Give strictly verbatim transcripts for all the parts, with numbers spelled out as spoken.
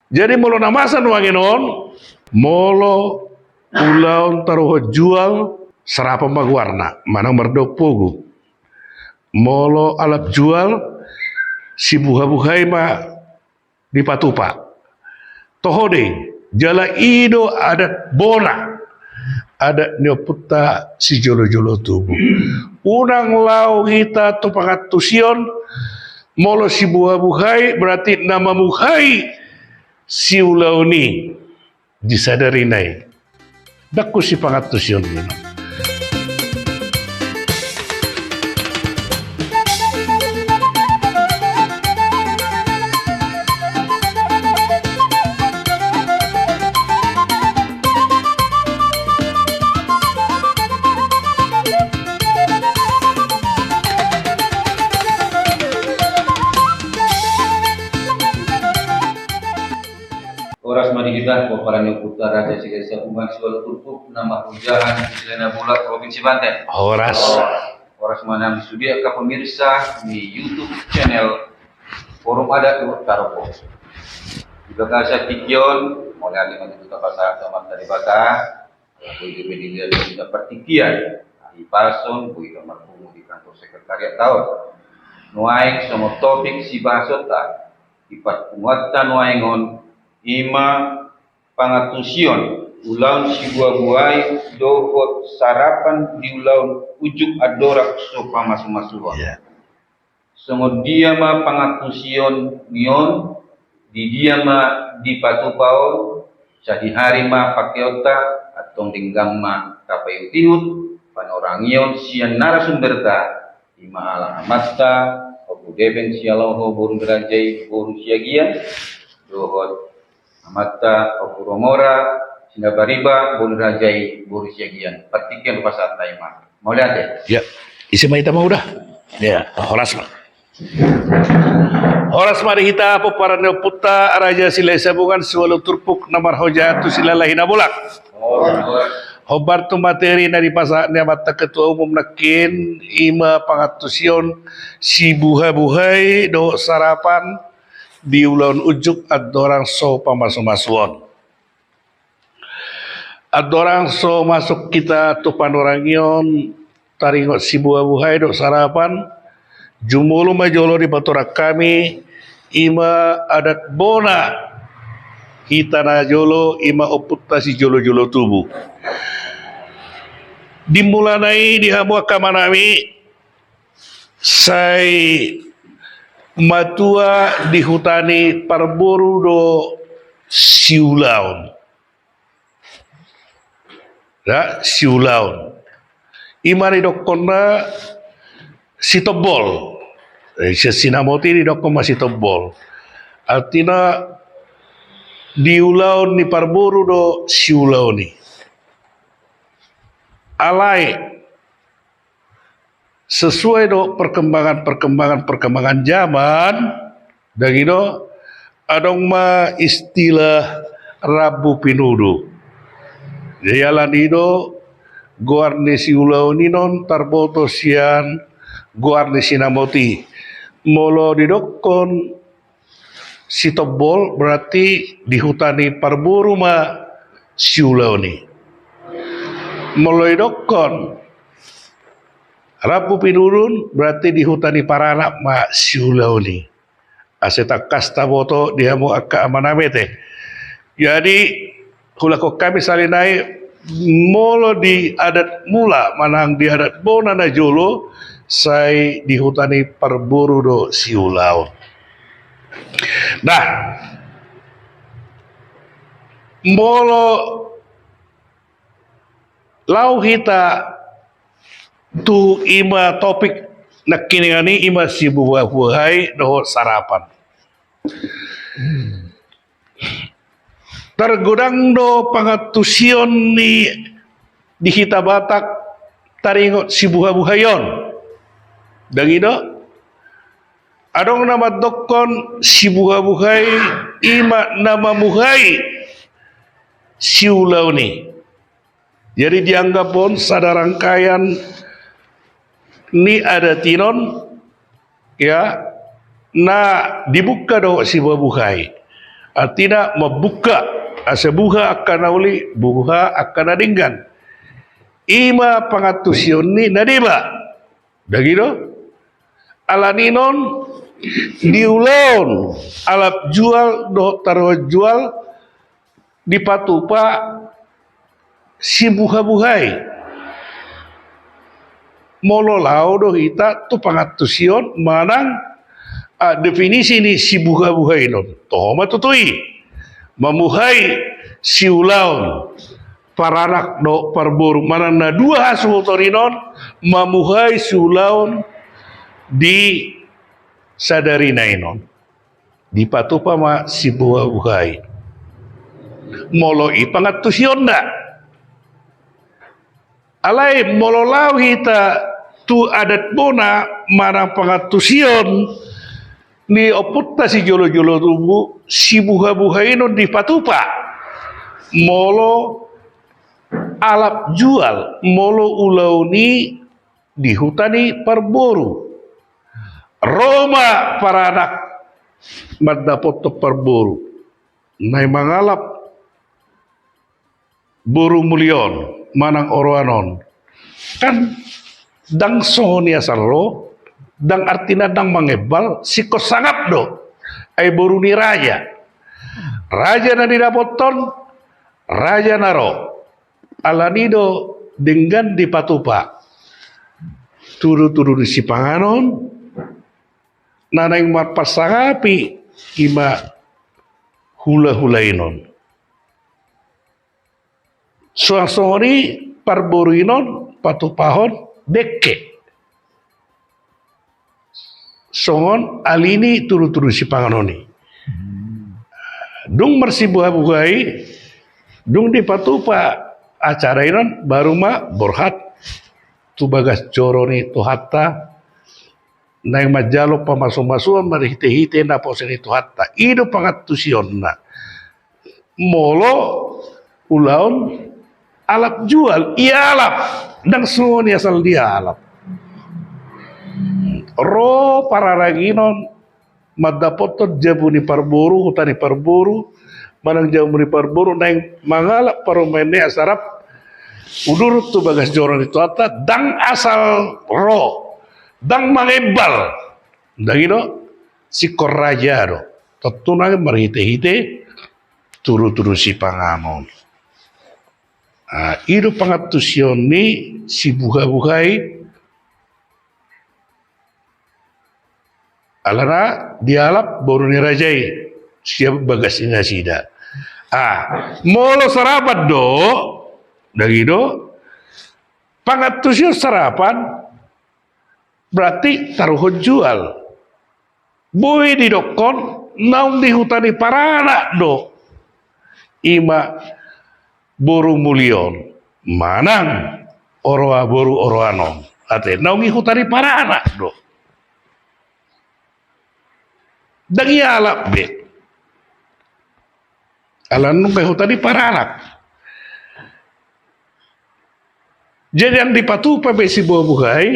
Jadi molo na masa nuaeng on, molo ulaon taruhon jual, sarapan ma goarna, manang mardok pogu. Molo alap jual, sibuhabuhai ma dipatupa. Toho do i, jala i do adat bona, adat ni ompunta sijolojolo tubu. Unang laho hita tu pangantusion, molo sibuhabuhai berarti na mamuhai siulaon i. Disadari nai. Ndang husi pangantusion i. Horas ma di hita, pomparan ni ompunta Raja Silahisabungan siualu turpuk, na marhujaan di Silahi Nabolak, Provinsi Banten. Horas. Horas ma nang di sude angka pemirsa ni YouTube channel Forum Adat Tarogong. Di bagasan tingki on, mauliate ma di hita pasahat tu Amanta Debata, ala boi dope dilehon di hita partingkian, hahipason, boi do marpungu di kantor sekretariat taon. Nuaeng songon topik sibahasonta, di parpunguanta nuaeng on, i ma pangantusion ulaon sibuhabuhai dohot sarapan di ulaon unjuk andorang so pamasumasuon. Iya. Songon dia ma pangantusion ni on, di dia ma dipatupa on, sadihari ma pakeonta, antong denggan ma tapaihutihut panorangion sian narasumberta, i ma ala amanta Ompu Deben Sialoho boru ni raja i boru Siagian, dohot amanta Ompu Romora Sinabariba boru ni raja i boru Siagian. Partingkian hupasahat hami ma. Mauliate. Ya, ise ma hita mangula? Ya, horas ma. Horas ma di hita pomparan ni ompunta Raja Silahisabungan siualu turpuk na marhujaan tu Silahi Nabolak. Hombar tu materi na dipasahat ni amanta ketua umum nangkin, i ma pangantusion sibuhabuhai dohot sarapan di ulaon unjuk andorang so pamasumasuon. Andorang so masuk hita tu panorangion taringot sibuhabuhai dohot sarapan, jumolo ma jolo dipatorang hami, i ma adat bona hita na jolo, i ma ompunta sijolojolo tubu. Di mulana i di hamu angka amanami, sai matua di huta ni parboru do siulaon. Ya, siulaon. I ma didokkonna sitombol. Eh, si-, sinamot i didokkon ma sitombol. Artina di ulaon ni parboru do siulaon i. Alai sesuai do perkembangan, perkembangan, perkembangan zaman, dang i do, adong ma istilah rambu pinudu. Jadi alani i do goar ni siulaon i non tarboto sian goar ni sinamot i. Molo didokkon sitombol berarti di huta ni parboru ma siulaon i. Molo didokkon rambu pinudun berarti di huta ni paranak ma siulaon i. Ase tangkas taboto di hamu angka amanami ate. Jadi, hulakhon hami sahali nai, molo di adat mula manang di adat bona na jolo, sai di huta ni parboru do siulaon. Nah, molo laho hita tu i ma topik nangkiningan i, i ma sibuhabuhai dohot sarapan. Targodang do pangantusion ni di hita Batak taringot sibuhabuhai on. Dang i do? Adong na mandokkon sibuhabuhai i ma na mamuhai siulaon i. Jadi dianggap on sada rangkaian ni adat i non, ya, na dibuka do sibuhabuhai. Artina mambuka, asa buha angka na uli, buha angka na denggan. I ma pangantusion ni na deba. Dang i do? Alani on di ulaon alap jual dohot taruhon jual dipatupa sibuhabuhai. Molo laho do hita tu pangantusion manang, ah, definisi ni sibuhabuhai on, toho ma tutu i. Mamuhai siulaon paranak dohot parboru, manang na dua hasuhuton on, mamuhai siulaon di sadari na on. Dipatupa ma sibuhabuhai. Molo i pangantusionna. Alai molo laho hita tu adat bona manang pangantusion ni ompunta sijolojolo tubu, sibuhabuhai on dipatupa molo alap jual, molo ulaon i di huta ni parboru. Ro ma paranak mandapothon parboru, naeng mangalap boru muli on manang oroan on. Kan dang songon i asal ro, dang artina dang mangembal, singkop sangap do. Ai boru ni raja. Raja na nidapothon, raja na ro. Alani do denggan dipatupa tudutudu ni sipanganon, na naeng marpasangapi i ma hulahula on. Suang songon i parboru on patupahon dengke. Songon alani tudutudu sipanganon i. Dung marsibuhabuhai, dung dipatupa acara on, baru ma borhat tu bagas joro ni Tuhanta, naeng manjalo pamasumasuon marhitehite naposo ni Tuhanta. I do pangantusionna. Molo ulaon alap jual, ialap, dang songon i asal dialap. Ro paranak on mandapothon jabu ni parboru, huta ni parboru, manang jabu ni parboru, naeng mangalap parumaen ni asa rap udur tu bagas joro ni Tuhanta, dang asal ro, dang mangembal. Dang i do, singkop raja do. Tontu nang marhitehite tudutudu sipanganon. Ah, i do pangantusion ni sibuhabuhai. Alana dialap boru ni raja i sian bagas ni nasida. Ah, molo sarapan do, dang i do, pangantusion sarapan, berarti taruhon jual. Boi didokkon naung di huta ni paranak do. I ma boru muli on manang oroa, boru oroan on. Ate naung di huta ni paranak do. Dang ialap be. Ala nunga huta ni paranak. Jadi dang dipatupa be sibuhabuhai,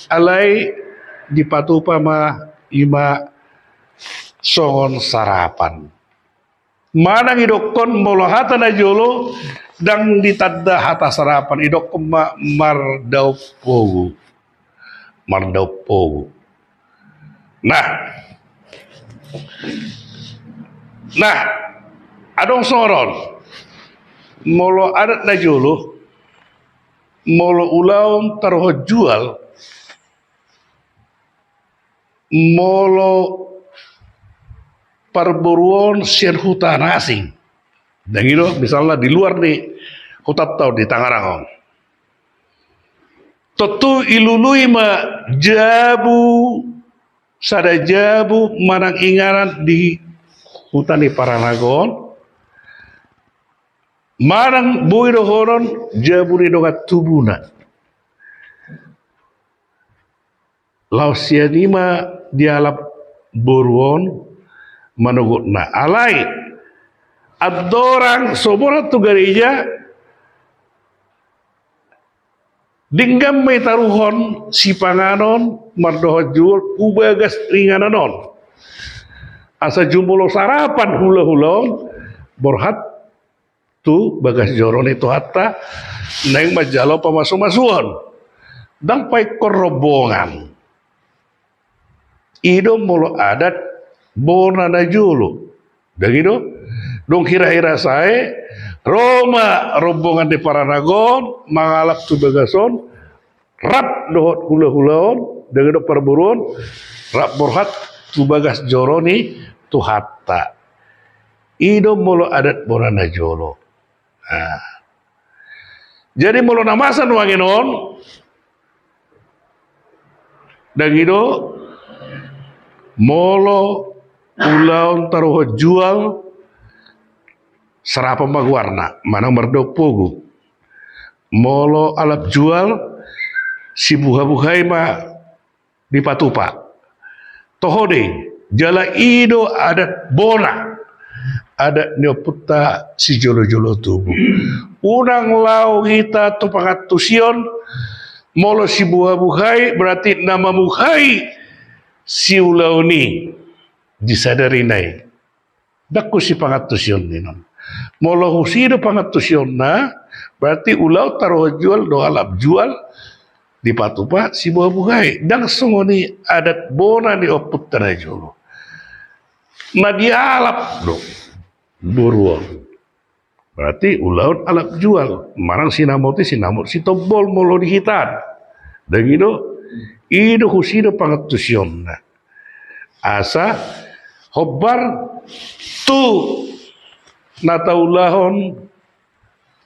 alai dipatupa ma i ma songon sarapan. Manang didokkon molo hata na jolo dang ditanda hata sarapan, didokkon ma mardaon pogu. Mardaon pogu. Nah. Nah, adong songon on. Molo adat na jolo, molo ulaon taruhon jual, molo parboruon sian huta na asing. Dang i do, misalna di luar ni hutanta on, di Tangerang on. Tontu dilului ma jabu, sada jabu manang inganan di huta ni paranak on. Manang boi dohonon jabu ni dongan tubuna. Laos sian i ma dialap boru on manogotna. Alai andorang so borhat tu gareja, denggan ma i taruhon sipanganon mardaon jual tu bagas inganan on. Asa jumolo sarapan hulahula on borhat tu bagas joro ni Tuhanta, naeng manjalo pamasumasuon. Ndang paingkon rombongan. I do molo adat bona na jolo. Ndang i do? Dung hirahira sae, ro ma rombongan ni paranak on mangalap tu bagas on, rap dohot hulahula on, ndang i do, parboru on, rap borhat tu bagas joro ni Tuhanta. I do molo adat bona na jolo. Nah. Jadi molo na masa nuaeng on, ndang i do, molo ulaon taruhon jual, sarapan ma goarna, manang mardaun pogu. Molo alap jual, sibuhabuhai ma dipatupa. Toho do i, jala i do adat bona, adat ni ompunta sijolojolo tubu. Unang laho hita tu pangantusion molo sibuhabuhai, berarti na mamuhai siulaon i di sadari nai. Ndang husi pangantusion ni non. Molo husi do pangantusionna, berarti ulaon taruhon jual dohot alap jual dipatupa sibuhabuhai. Ndang songon i adat bona ni ompunta na jolo. Na dialap do boru on. Berarti ulaon alap jual. Manang sinamot i sinamot sitombol molo di hita an. Ndang i do? I do husi do pangantusionna. Asa hombar tu na taulahon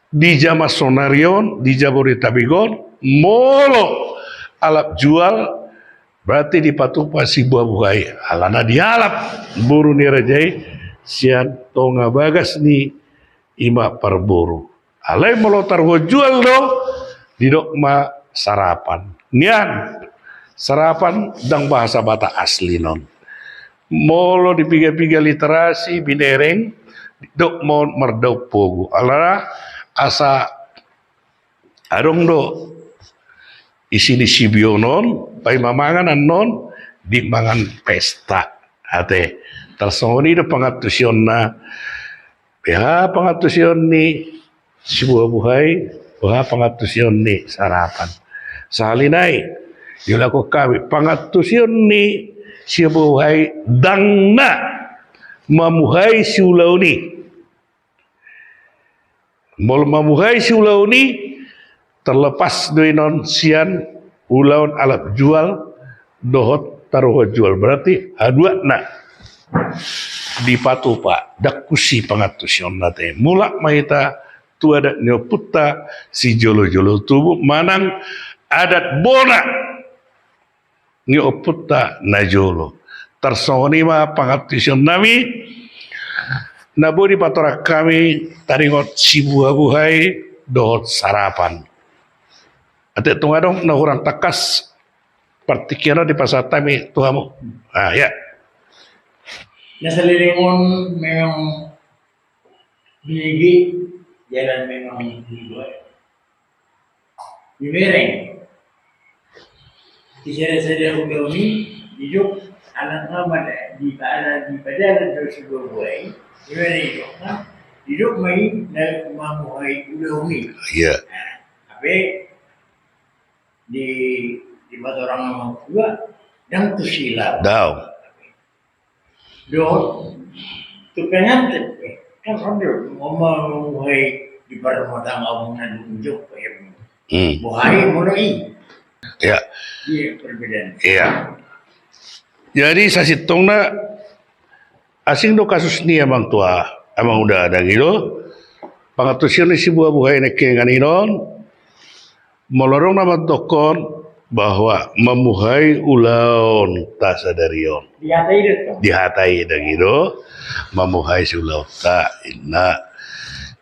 di jaman sonari on, di Jabodetabek on, molo alap jual, berarti dipatupa sibuhabuhai. Alana dialap boru ni raja i sian tonga bagas ni i ma parboru. Alai molo taruhon jual do, didok ma sarapan. Nian, sarapan ndang bahasa Batak asli non. Molo di piga-piga literasi binereng, didok ma on mardaun pogu. Alana asa adong do isi ni sibionon, paima mangan annon di mangan pesta. Ate, tarsongon i do pangantusionna. Beha pangantusion ni sibuhabuhai, beha pangantusion ni sarapan. Sahali nai, diulahon hami, pangantusion ni sibuhabuhai ndang na mamuhai siulaon i. Molo mamuhai siulaon i, terlepas do i non sian ulaon alap jual dohot taruhon jual. Berarti haduana dipatupa, ndang husi pangantusionna te. Mulak ma hita tu adat ni ompunta sijolojolo tubu manang adat bona ni ompunta na jolo. Tarsongon i ma pangantusion nami na boi dipatorang hami taringot sibuhabuhai dohot sarapan. Ate, tung adong na hurang tangkas partingkian on, dipasahat hami tu hamu. Ah, ya. Na saleleng on memang bege jalan memang dibuat. Dibereng. Di sada-sada ulaon i, didok, anak mama da, di pala, di padalan do sibuhabuhai, dibereng didok, nah, didok ma i, na mamuhai ulaon i. Iya. Nah, hape di, dipatorang ma dua, ndang tu sila. Daong. Dohot tu pengantin, kan ro do, mamuhai di parrumah tangga on na dung jok, ya. Hmm. Buhai molo i. Ya. Iya, perbedaan. Iya. Jadi sasintongna asing do kasus ni amang tua, amang uda, ndang i do? Pangantusion ni sibuhabuhai nangkiningan i non, molo adong na mandokkon bahwa mamuhai ulaonta sadari on. Di hata i do, di hata i, ndang i do? Mamuhai siulaonta, inna.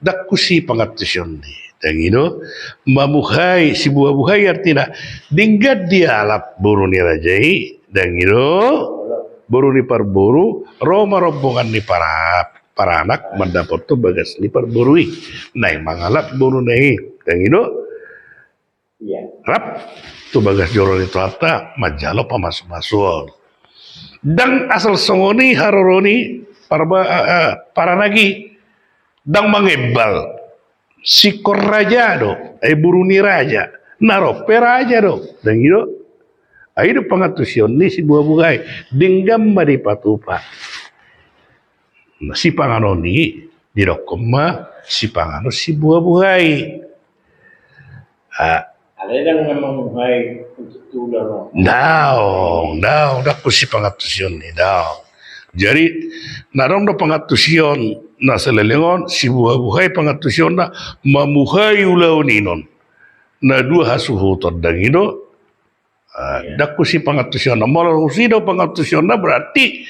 Ndang husi pangantusion i, ndang i do? Mamuhai, sibuhabuhai artina denggan dialap boru ni raja i, ndang i do? Boru ni parboru, ro ma rombongan ni para paranak mandapothon bagas ni parboru i. Naeng mangalap boruna i, ndang i do? Iya. Rap tu bagas joro ni Tuhanta manjalo pamasumasuon. Ndang asal songon i haroro ni parba, uh, uh, paranak i, ndang mangembal. Singkon raja do, eh, boru ni raja. Na ro pe raja do, ndang i do. Ai do pangantusion ni sibuhabuhai, denggan ma dipatupa. Nah, sipanganon i didokkon ma sipanganon sibuhabuhai. Ah. Alai ndang na mamuhai untuk tulang. Daong, daong, ndang husi pangantusion ni, daong. Jadi, na adong do pangantusion na saleleng on, sibuhabuhai pangantusionna mamuhai ulaon i non. Na dua hasuhuton, ndang i do. Ah, ndang husi pangantusionna. Molo husi do pangantusionna berarti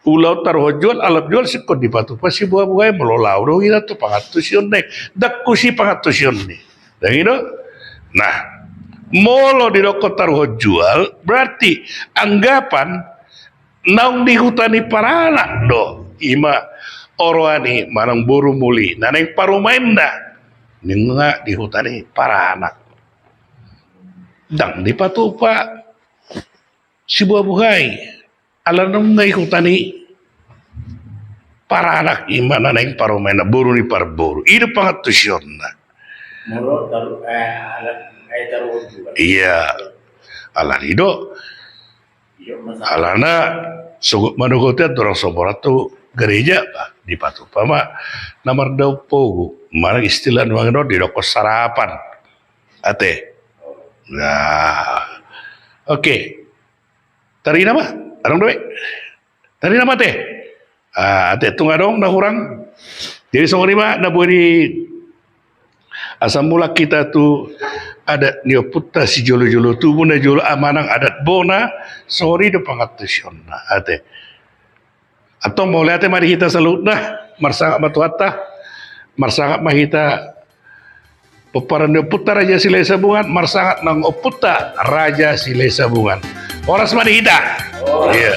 ulaon taruhon jual, alap jual singkon dipatupa sibuhabuhai, molo laho do hita tu pangantusion i. Ndang husi pangantusion i. Ndang i do. Nah, molo didokkon taruhon jual berarti anggapan naung di huta ni paranak do. I ma oroan i manang boru muli na naeng parumaenna. Ninna di huta ni paranak. Ndang dipatupa sibuhabuhai. Ala nunga i huta ni paranak i ma na naeng parumaenna, boru ni parboru. I do pangantusionna. Molo taru, eh, ala, eh, taruhon jual. Iya. Alani do. Iya, masalah. Alana sogot manogot i andorang so borhat tu gareja, bah, dipatupa ma na mardaun pogu. Manang istilah nuaeng on didokkon sarapan. Ate. Nah. Oke. Tarida ma? Adong dope? Tarida ma ate? Ah, ate, tung adong na hurang. Jadi songon i ma na boi ni asa mulak hita tu adat ni ompunta sijolojolo tubu na jolo, ah, manang adat bona, songon i do pangantusionna, ate. Antong mauliate ma di hita saluhutna, marsangap ma Tuhanta, marsangap ma hita pomparan ni ompunta Raja Silahisabungan, marsangap nang ompunta Raja Silahisabungan. Horas ma di hita. Iya.